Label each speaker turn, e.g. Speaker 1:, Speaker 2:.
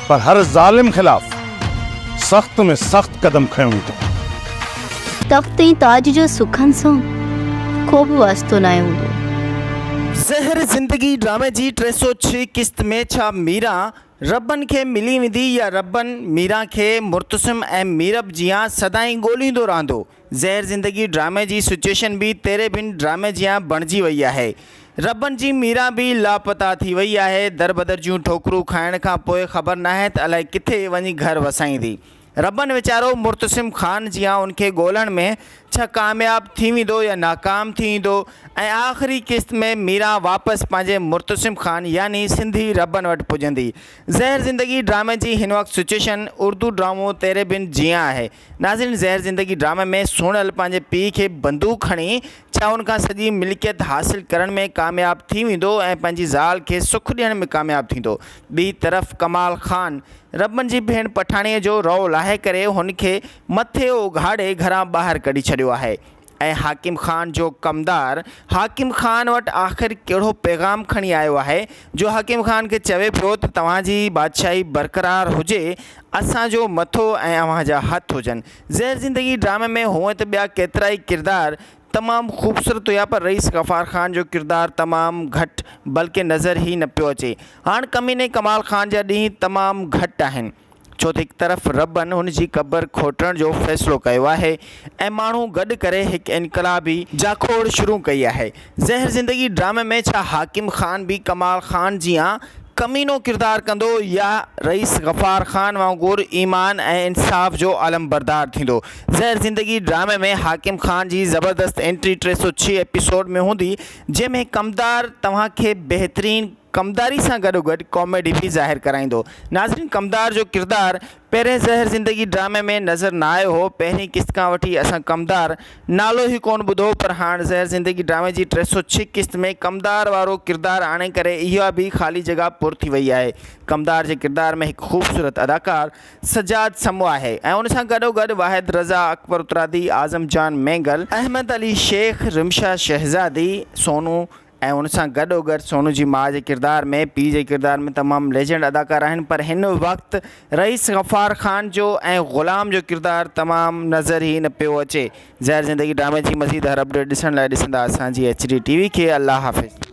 Speaker 1: پر هر ظالم خلاف سخت ۾ سخت قدم کنيو ويندو.
Speaker 2: تخت ۽ تاج جو سکن سان ڪو به واسطو ناهي هوندو.
Speaker 3: زهر زندگي ڊرامي جي 306 قسط ۾ ڇا ميران ربن کي ملي ويندي يا ربن ميران کي مرتسم ۽ ميرب جيان سدائين ڳوليندو رهندو؟ زهر زندگي ڊرامي جي سچوئيشن به تيري بن ڊرامي جيان بڻجي وئي آهي. ربن جي ميران به لاپتا ٿي وئي آهي. دربدر جون ٺوڪرون کائڻ کان پوء خبر ناهي ته الائي ڪٿي وڃي گهر وسائيندي. ربن ويچارو مرتسم خان جيان ان کي ڳولڻ ۾ ڇا ڪامياب ٿي ويندو يا ناڪام ٿي ويندو ۽ آخري قسط ۾ ميران واپس پنهنجي مرتسم خان يعني سنڌي ربن وٽ پڄندي. زهر زندگي ڊرامي جي هن وقت سچوئيشن اردو ڊرامو تيري بن جيان آهي. ناظرين زهر زندگي ڊرامي ۾ سهڻل پنهنجي پيء کي بندوق هڻي ڇا ان کان سڄي ملڪيت حاصل ڪرڻ ۾ ڪامياب ٿي ويندو ۽ پنهنجي زال کي سک ڏيڻ ۾ ڪامياب ٿيندو. ٻي طرف ڪمال خان ربن جي ڀيڻ پٺاڻيء جو رئو لاهي ڪري هن کي مٿي اگهاڙي گهران ٻاهر ڪڍي ڇڏيو آهي. ۽ حاڪم خان جو ڪمدار حاڪم خان وٽ آخر ڪهڙو پيغام کڻي آيو آهي جو حاڪم خان کي چوي پيو ته توهان جي بادشاهي برقرار هجي اسان جو مٿو ۽ اوهان جا هٿ هجن. زهر زندگي ڊرامي ۾ هونئن ته ٻيا ڪيترائي ڪردار تمام خوبصورت هيا پر رئيس غفار خان جو ڪردار تمام گهٽ بلڪه نظر ئي نه پيو اچي. هاڻ ڪميني ڪمال خان جا ڏينهن تمام گهٽ آهن. ڇو ته هڪ طرف ربن هن جي قبر کوٽڻ جو فيصلو ڪيو آهي ۽ ماڻهو گڏ ڪري هڪ انقلابي جاکوڙ شروع ڪئي آهي. زهر زندگي ڊرامي ۾ ڇا حاڪم خان به ڪمال خان جيان ڪمينو ڪردار ڪندو يا رئيس غفار خان وانگر ايمان ۽ انصاف جو علمبردار ٿيندو؟ زهر زندگي ڊرامي ۾ حاڪم خان جي زبردست انٽري 306 ايپيسوڊ ۾ هوندي جنهن ۾ ڪمدار توهان کي بهترين ڪمداري سان گڏوگڏ ڪاميڊي به ظاهر ڪرائيندو. ناظرين ڪمدار جو ڪردار پهرين زهر زندگي ڊرامي ۾ نظر نه آيو هو پهرين قسط کان وٺي اسان ڪمدار نالو ئي ڪونه ٻڌو پر هاڻ زهر زندگي ڊرامي جي 306 قسط ۾ ڪمدار وارو ڪردار آڻي ڪري اها به خالي جڳهه پر ٿي وئي آهي ڪمدار جي ڪردار ۾ هڪ خوبصورت اداڪار سجاد سمو آهي ۽ ان سان گڏوگڏ واحد رضا، اڪبر اترادي، اعظم جان مينگل، احمد علي شيخ، رمشا شهزادي، سونو ۽ ان سان گڏوگڏ سونو جي ماء جي ڪردار ۾ پيء جي ڪردار ۾ تمام ليجنڊ اداڪار آهن پر هن وقت رئيس غفار خان جو ۽ غلام جو ڪردار تمام نظر ئي نه پيو اچي زهر زندگي ڊرامي جي مزيد هر اپڊيٽ ڏسڻ لاء ڏسندا اسان جي ايڇ ڊي ٽي وي کي الله حافظ.